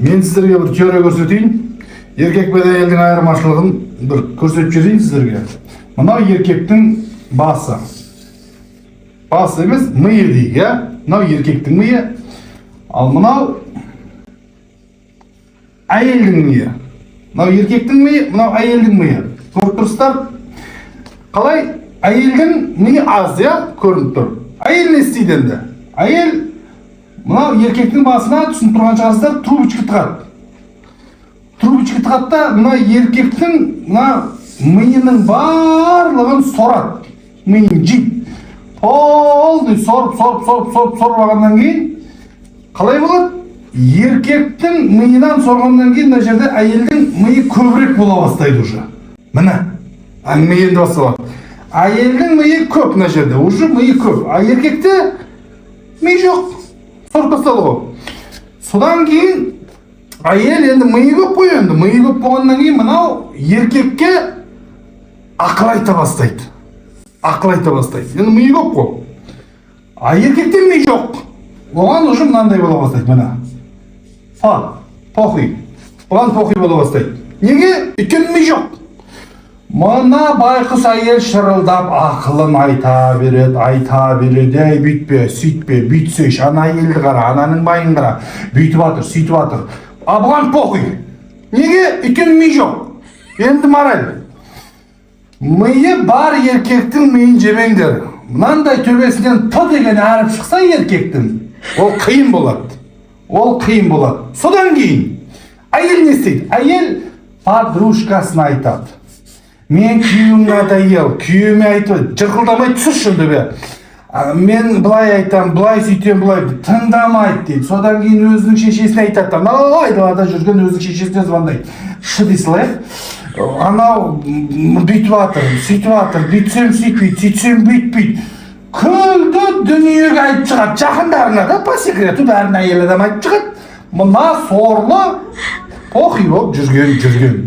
Мен сіздерге бір теория көрсетейін. Еркек пен әйелдің айырмашылығын бір көрсетіп жіберейін сіздерге. Мынау еркектің басы. Басы емес, миы дейік, иә? Мынау еркектің миы. Ал мынау әйелдің миы. Мынау еркектің миы, мынау әйелдің миы. Көріп тұрсыздар? Қалай? Әйелдің миы аз, иә? Көрініп тұр. Әйел не істейді енді? Әйел мынау еркектің басына, түсініп тұрған шығарсыздар, трубочка тығады. Трубочка тығады да, мына еркектің мына миының барлығын сорады. Миын жейді. Полный сорып, сорып, сорып, сорып, сорып алғаннан кейін қалай болады? Еркектің миынан сорғаннан кейін мына жерде әйелдің миы көбірек бола бастайды уже. Міне, әңгіме енді басталады. Әйелдің миы көп мына жерде, уже миы көп. А еркекте ми жоқ. Сорып тастады ғой. Содан кейін әйел енді миы көп қой енді. Миы көп болғаннан кейін мынау еркекке ақыл айта бастайды. Ақыл айта бастайды. Енді миы көп қой. А еркекте ми жоқ. Оған уже мынандай бола бастайды, міне. Похуй. Оған похуй бола бастайды. Неге? Өйткені ми жоқ. Мына байқұс әйел шырылдап ақылын айта береді, айта береді. Ей, бүйтпе, сөйтпе, бүйтсейші, ана әйелді қара, ананың байын қара, бүйтіп жатыр, сөйтіп жатыр. А бұған похуй. Неге? Өйткені ми жоқ. Енді мораль. Миы бар еркектің миын жемеңдер. Мынандай төбесінен П деген әріп шықса еркектің, ол қиын болады. Ол қиын болады. Содан кейін әйел не істейді? Әйел подружкасына айтады. Мен күйеуім надоел, күйеуіме айтып, жырқылдамай түсірші енді бе. А, мен былай айтам, былай сөйтем, былай тыңдамайды дейді. Содан кейін өзінің шешесіне айтады. Анау айдалада жүрген өзінің шешесіне звондайды. Шы дей салайық. Анау бүйтіп жатыр, сөйтіп жатыр, бүйтсем сөйтпейді, сөйтсем бүйтпейді. Күлді дүниеге айтып шығады жақындарына да, по секрету бәрін әйел адам айтып шығады. Мына сорлы похуй болып жүрген жүрген.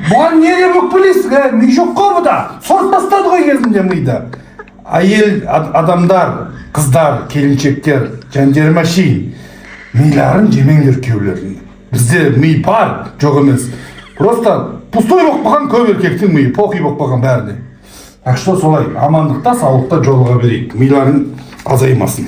Бұған не деп өкпелейсің, ә? Ми жоқ қой бұда. Сорып тастады ғой кезінде миды. Әйел адамдар, қыздар, келіншектер, жандерім әшейін. Миларын жемеңдер күйеулердің. Бізде ми бар, жоқ емес. Просто пустой болып қалған көп еркектің миы, похуй болып қалған бәріне. Так что солай, амандықта, саулықта жолыға берейік. Миларың азаймасын.